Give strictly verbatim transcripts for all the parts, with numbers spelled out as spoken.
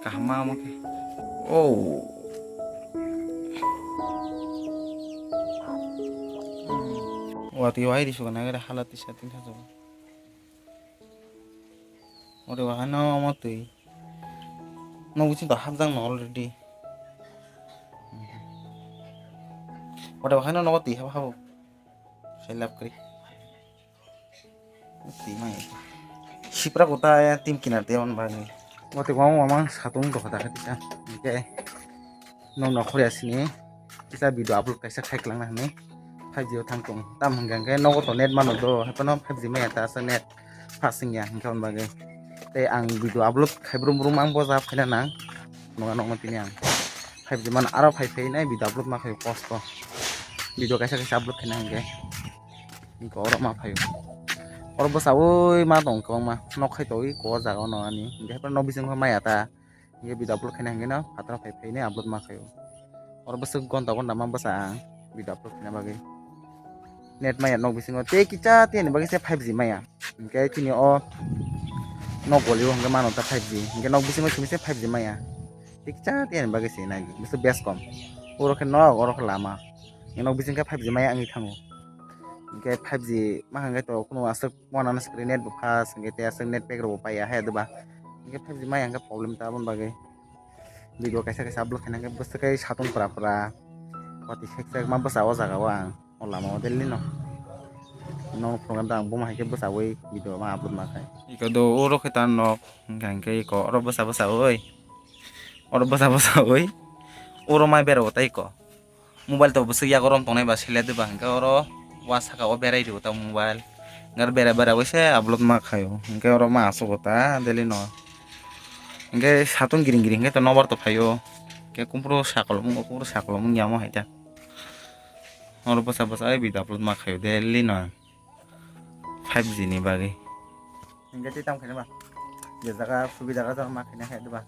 Kaham ma omo khe. Oh. Watwi wahai ri suka nagari hala tisa tin thajo. Ore wahai no omo twi. Nok bising to hapjak no already. Ore wahai no nogo twi hap habo. Sai lab kri. Twi mai. Sipra kota ya tim kinar te on bagwi. Ote wang wang satung to kota kati sa. Oke. Nong no khori asini. Kisa video upload kaisa khai klang na hwnwi. Five G o thang tong. Tam hwnkha hwnkhe nogo to net mano do. Haipano five G maya ta asa net. Fast wngya hwnkhe on bagwi. Tei ang video upload khai brum brum ang boja phaina nang. Noga nokno tini ang. Five G man aro phai phai nai video upload ma khai kosto. Video kaisa kaisa upload khaina hwnkhe. Hwnkhe oro ma phaio. Oro bwsa ui ma tong kwbangma. Nok khai to ui ko jaga ono ani. Hwnkhe haipano nok bising maya ta. Hingke video upload khaina hingke no phataro phai phai ni upload ma khaio. Oro bwswk gonta gonta ma bwsa ang video upload khaina bagwi. Net maya nok bisingo tei kicha tei ni bagwi se five G maya. Hingke chini o nok golio hingke mano ta five G. Hingke nok bisingo simi se five G maya. Tei kicha tei ni bagwi se nai bwswk bes kom. Oro khe nok oro khe lama. Nok bising khe five G maya wngwi thango. Hingke five G ma hingke to kuno aswk Wanano screen net bo fast hingke tei aswk net pack rok bo paiya hai doba. Hingke five G maya hingke problem ta aboni bagwi. Video kaisa kaisa upload khaina hingke bwswk khe satung pura pura. Watwi sek sek ma bwsa o jaga o ang o lama o daily no. Nono phunukna da ang buma hai khe bwsawi video ma upload ma khai. Iko do oro khe ta nok hingka hingke iko oro bwsa bwsa oi. Oro bwsa bwsa oi. Oro mai bera o ta iko. Mobile to bwswk yago rom tongnai ba sele de ba hingke oro wa saka o berai rio ta mobile. Hingke oro bera bera bai se upload ma khaio. Hingke oro ma asuk ta daily no. Hingke satung giring giring hingke to nobar to phaio. Hingke kumpro sakolom wng kumpro sakolom wng yamo hai ta. Oro bwsa bwsa ai video upload ma khaio daily no. Five G ni bagwi. Hingke tei tamo khaina ba? Je jaga subida jaga ma khaina hai de ba?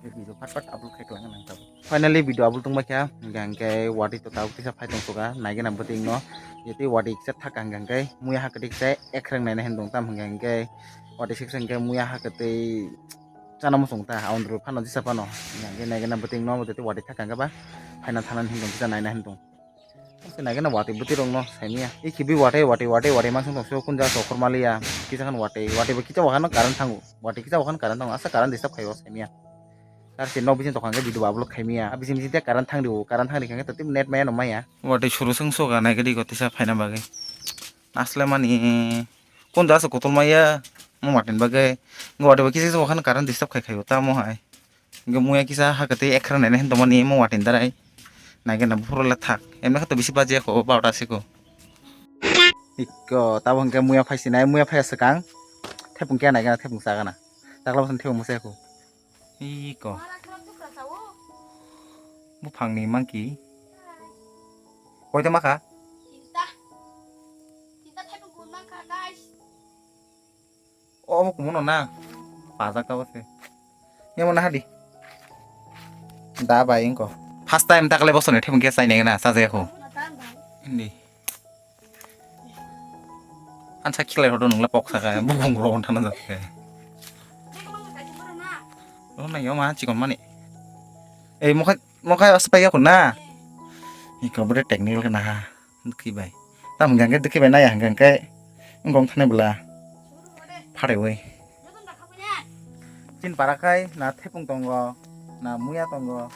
Hingke video phat phat upload khai kwlangna nang tabuk. Finally video upload tongma kha, hingke hingke watwi to tabuk tisa phai tong suka, naigena bwtwi no. Yatwi watwi kisa thaka hingke hingke muya ha kwtwi kisa ekreng naina hin dong tam hingke hingke watwi siksa hingke muya ha kwtwi chana muchung ta, aundru phano disa phano. Hingke naigena bwtwi no, bwtwi watwi thaka hingke ba phaina thanani hin dong kisa naina hin dong. Naigena watwi bwtwi rokno saimanya. Iki bi watwi watwi watwi watwi mansong tong sio kun jaga sokhor maliya. Kisa khan watwi watwi bo kisa wakhano current thango. Watwi kisa wakhano current thango. Asa current disturb khaio saimanya. Tar se nok bising tokha hwnkhe video upload khaimaya. A bising bising te current thang rio. Current thang rikha hwnkhe totwi net maya no maya. Watwi suru sung suka naigadi go tisa phaina bagwi. Asle mani kun jaga se kotor maya. Mo watwi bagwi. Watwi bo kisa kisa wakhano current disturb khai khaio tamo hai. Hingke muya kisa ha kwtwi ekhra naina hin tongmani imo watwi darai. Naigena buphuru le thak. Emne khe to bisi baji ya kho, barota siko. Ikko, tabo hingke muya phai sinai, muya phai swkang. Thepung khe naigena thepung sagana. Takla bwsani thepung mwsai kho. Ikko. Buphangni monkey. Koita makha? Tinta. Tinta thepung kun mankha, guys. O, obo kumuno na? Pajak tabo se. Yamo na hadi. Da bai ingko. First time takle bosoni thepung khe chainai na, chajakya kho. Hindi. Ansa khilai hodo nungla pok saka, bukung ro thana jakhe. Ro na yoma chikon mani. Ei mokhai, mokhai aspai ya kho na. Iko bode technical khe na ha. Dukhi bai. Tamo hingka hingke dukhi bai naya hingka hingke wngkong thani bwla. Pharewi. Chin para khai na thepung tongo, na muya tongo.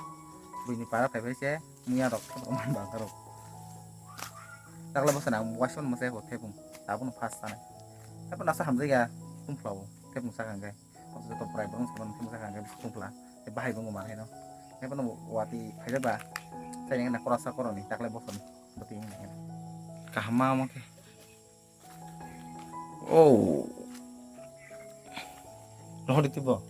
Buini para phai phai se muya rok thepung man ba rok. Takle bwsana ang waisa mano mwsai bo thepung. Tabukno fast sanai. Thepung nasa hamjak ya. Tungphla bo. Thepung saka hingke. Joto prai borong se mano thepung saka hingke. Tungphla. Bahai bo wngma haino. Thepung watwi phai ba. Sai na korasa koroni. Takle bosoni. Bwtwi wngmani. Kaham ma omo khe. Oh. Rohor iti bo.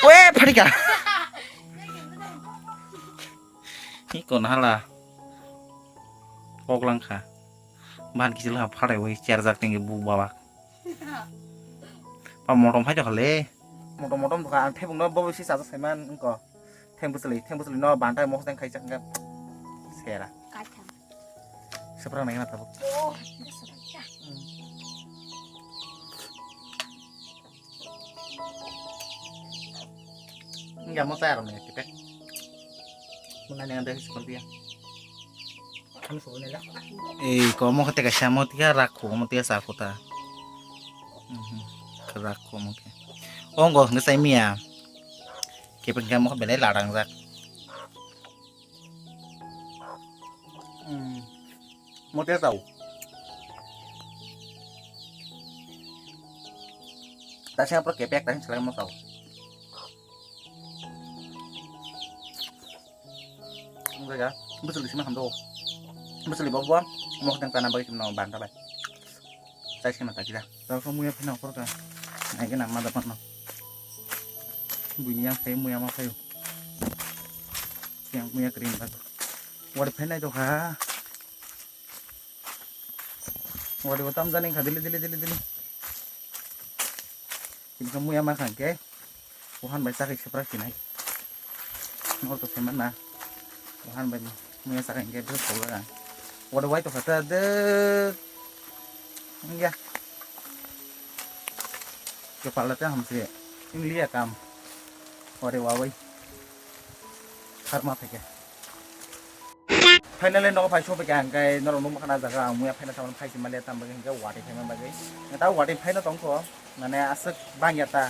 Oe, pharika. Iko nahala. Kok langkha. Bahan kisil ha pharai wi cherjak tinggi bu baba. Pa motom phai tokha le. Motom motom tokha, ang thebung no bobo si sajak saiman wngko. Theng bwchwlwi, theng bwchwlwi no bantai mosdeng khaijak hwnkhe sera. Kaitham. Seprang nai na tabuk. Oh, ini seperti ya. Enggak mau tayar nih kita. Mau nanya ada seperti ya. Ei, komo khe teka samo tika rakho, omo tika sa khuta. Mhm. Rakho omo khe. Ongo hwnkhe sai miya. Kepeng khe mo belai ladangjak. Hmm. Mo tika sao. Tasi apa kepek tasi selai mo sao. Wngkha bwchwlwi sima hamdo. Bwchwlwi bo bo mokdeng kana bagwi sima banta bai. Chai sima takira. Tao khe muya phina okhorkha. Naigena mada phano. Buini yang phai muya ma phaio. Yang muya krim ba. Wari phai nai dokha. Wari bo tamjani kha dili dili dili dili. Kini khe muya ma kha hwnkhe. Buhan bai chakhi sepra sinai. Nor to saiman na. Buhan bai muya chakhi hwnkhe bwswk khobor ang. Wada wai tokha ta de. Wngya. Kepala te hamsi. Ingliya kam. Wari wawai. Kharma phaikhe. Finally nogo phai sophaikha hwnkhe norok nukmankha na jaga ang muya phaina tamo phai sima le tamo bagwi hwnkhe watwi phaima bagwi. Tamo watwi phaina tongkho. Mane aswk bangya ta.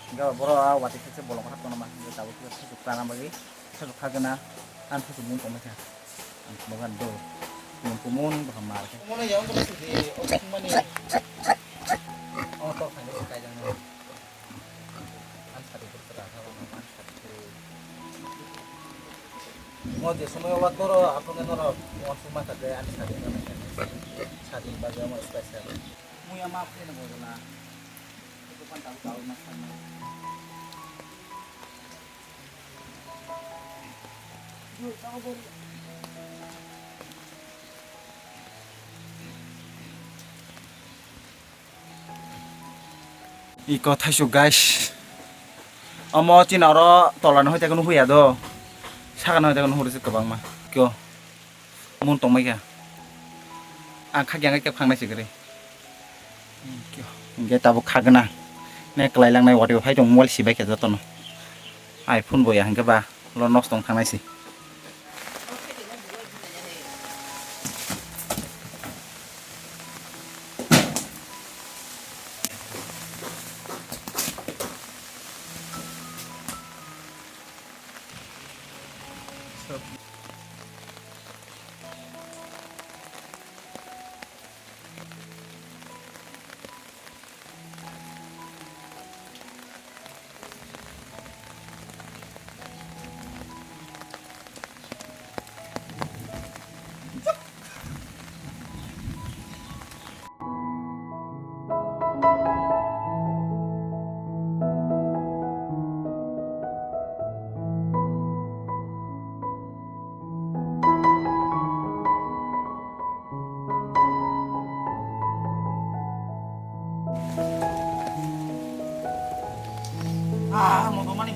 Hingke borok a watwi khe se bolong khe tongma hingke tabuk khe thusuk chana bagwi thusuk khagena ang thusuk mung tongma khe ang thumagani do. Mung kumung bwkha mar khe. Mono yang kono sidi o thumani. O tor khaini se kaijaknai. Ang sadi khe kwra kha, ang sadi khe. Mo je somoy o watoro aphuru norok uansuk ma kha je ang sadi khe. Sadi bagwi omo special. Muya ma phai na bodo na. Dokan tabu tabu ma khanna. Iko thaisuk guys. Omo chini oro tola ni hoite kunu huya do. Saka ni hoite kunu huri se kwbangma. Kyo. Mun tongmai kha. Ang khakya khe khangnai se kwrwi. Hingke tabuk khagena. Ne kwlai langnai watwi phai tong mobile sibai khe jotono. iPhone bo ya hingke ba lo nosto wng thangnai se. Ah, mau kemana nih?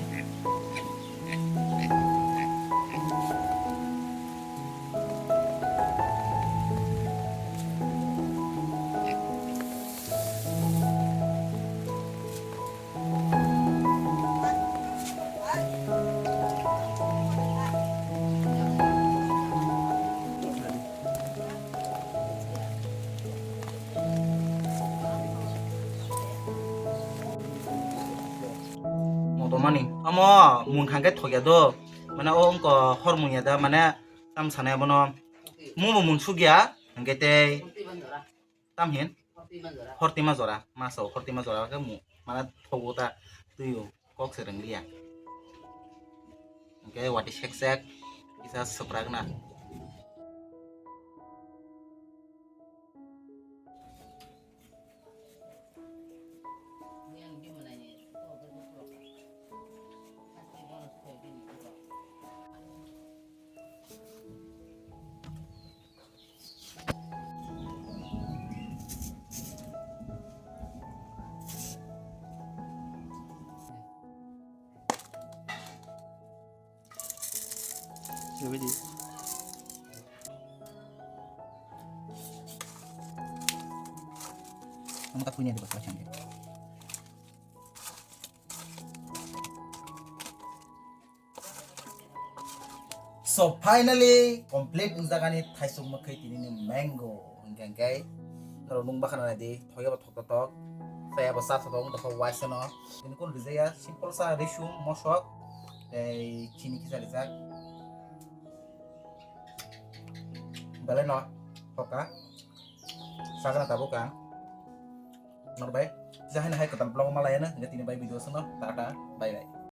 Motomani. Amo mun khangke thokya do. Mane o wngkha hor mun ya da, mane tam sanai abono. Mumo mun sugya, hingke tei tam hin? Hortima jora. Masa hortima jora ke mu. Mana thogo ta tuyo kok se rengliya. Hingke wati sek sek kisa seprak na. Ang tak punya di bawah sini. So finally complete wngjak ani thaisuk mwkhwi tini ni mango, hwnkhe hwnkhe norok nung bakha nai di, thok abo thok thok, chai abo cha thok thok, wngtokha waisa no. Tini kun rijaya simple sa risum mosok tei chini kisa rijak. Belai no thoka, sagana tabuk ang. Norok bai, kisa haino hai kwtal vlog malaya no, hwnkhe tini bai video sono, tata, bye bye.